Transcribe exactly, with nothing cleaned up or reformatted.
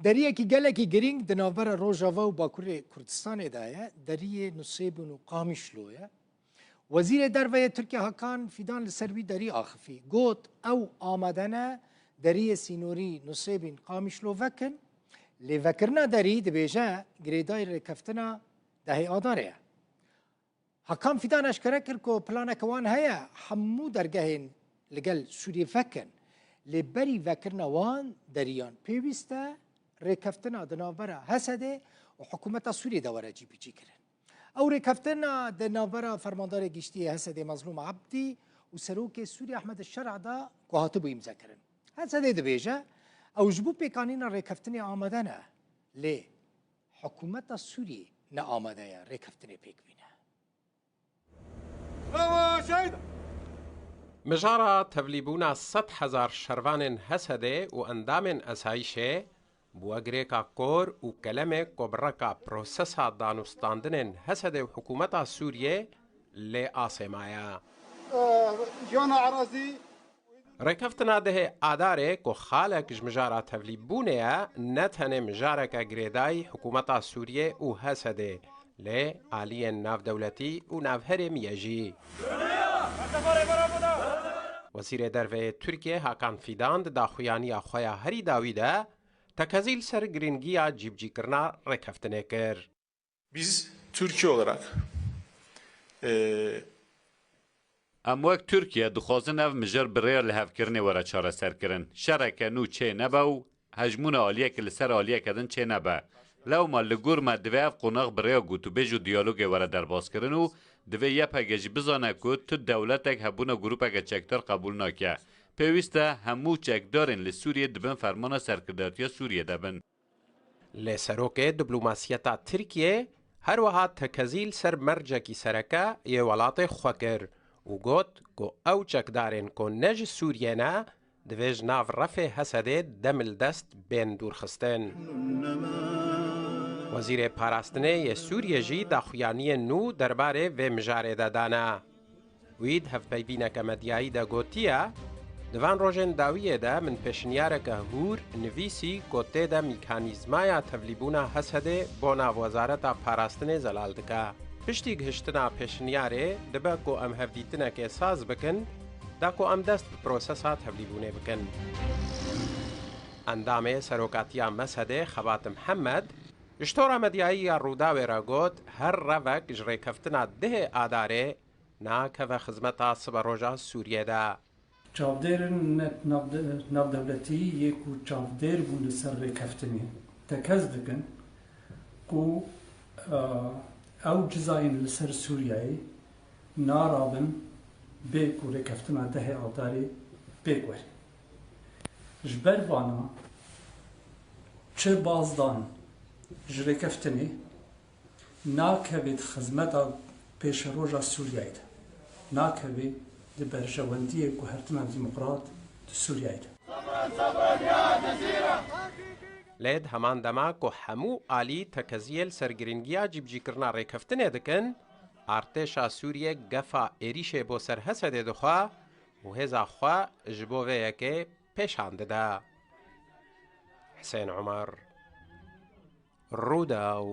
Deriyekî gelekî girîng di navbera Rojava û Bakurê Kurdistanê de ye, deriyê Nusêbûn û Qamişlo ye. Wezîrê Derve yê Tirkiye Hakan Fîdan li ser wî derî axifî. Got, ew amade ne deriyê sînorî Nusêbîn Qamişlo vekin, lê vekirina derî dibêje girêdayî rêkeftina dehê Adarê ye. Hakan Fîdan eşkere kir ku planeke wan heye hemû dergehên li gel Sûriyê vekin, lê berî vekirina wan deriyan pêwîst e rêkeftina di navbera H S D'ê û hikûmeta Sûriyê de were cîbicîkirin. Ew rêkeftina di navbera Fermandarê Giştî yê H S D'ê Mezlûm Ebdî û Serokê Sûriyê Ehmed Şer'a de ku hatibû îmzekirin. H S D dibêje, ew ji bo pêkanîna rêkeftinê amade ne, lê hikûmeta Sûriyê ne amade ye rêkeftinê pêk bîne. Mijara tevlîbûna sed hezar şervanên H S D û endamên esayîşê bi we girêka kor û kelemê ku bi reka prosesa danûstandinên H S D û hikûmeta Sûriyê lê asê maye. Jiyana erazî. Rêkeftina dehê Adarê ku xalek ji mijara tevlîbûnê ye, ne tenê mijareke girêdayî hikûmeta Sûriyê û H S D, lê aliyên navdewletî û navherêmî ye jî. Wezîrê Derve yê Tirkiyê Hakan Fîdan di daxuyaniya xwe ya herî dawî de tekezî li ser girîngiya cîbicîkirina rêkeftinê kir. Biz Türkiye olarak e, Em wek Tirkiye dixwazin ev mijar bi rêya lihevkirinê were çareserkirin. Şereke nû çê nebe û hejmûna aliyekî li ser aliyeke din çê nebe. Lewma li gor me divê ev qonax bi rêya gotûbêj û diyalogê were derbaskirin û divê Y P G jî bizane ku tu dewletek hebûna grûpeke çekdar qebûl nake. Pêwîst e hemû çekdarên li Sûriyê di bin fermana serkirdatiya Sûriyê de bin. Lê serokê diplomasiyeta Tirkiyê her wiha tekezî li ser mercekî sereke yê welatê xwe kir û got ku ew çekdarên ku ne ji Sûriyê ne, divê ji nav refê Hesedê demildest bên dûrxistin. Wezîrê Parastinê yê Sûriyê jî daxuyaniyên nû derbarê vê mijarê de dane. Wî di hevpeyvîneke medyayî de gotiye, Di van rojên dawiyê de min pêşniyareke hûr nivîsî ku tê de mîkanîzmaya tevlîbûna Hesedê bona Wezareta Parastinê zelal dike. Piştî gihiştina pêşniyarê dibe ku em hevdîtinekê saz bikin, da ku em dest bi prosesa tevlîbûnê bikin. Endamê Serokatiya Mesedê Xebat Mihemed ji tora medyayî ya Rûdawê re got, her revek ji rêkeftina dihê Adarê nakeve xizmeta siberoja Sûriyê de. Çavdêrên navdewletî yê ku çavdêr bûn li ser rêkeftinê tekez dikin ku ew cizayên li ser Sûriyeyê narabin bê ku rêkeftina dehê Adarê pêk were. Ji ber vana çi bazdan ji rêkeftinê nakevê di xizmeta pêşeroja Sûriyeyê de, nakevê di berjewendiyê guhertina demokrat di Sûriyeyê de. Lê di heman dema ku hemû alî tekeziyê li ser girîngiya cîbicîkirina rêkeftinê dikin, artêşa Sûriyê gefa êrîşê bo ser Hesedê dixwe û hêza xwe ji bo vê yekê pêşan dide. Hisên Omer. Rûdaw.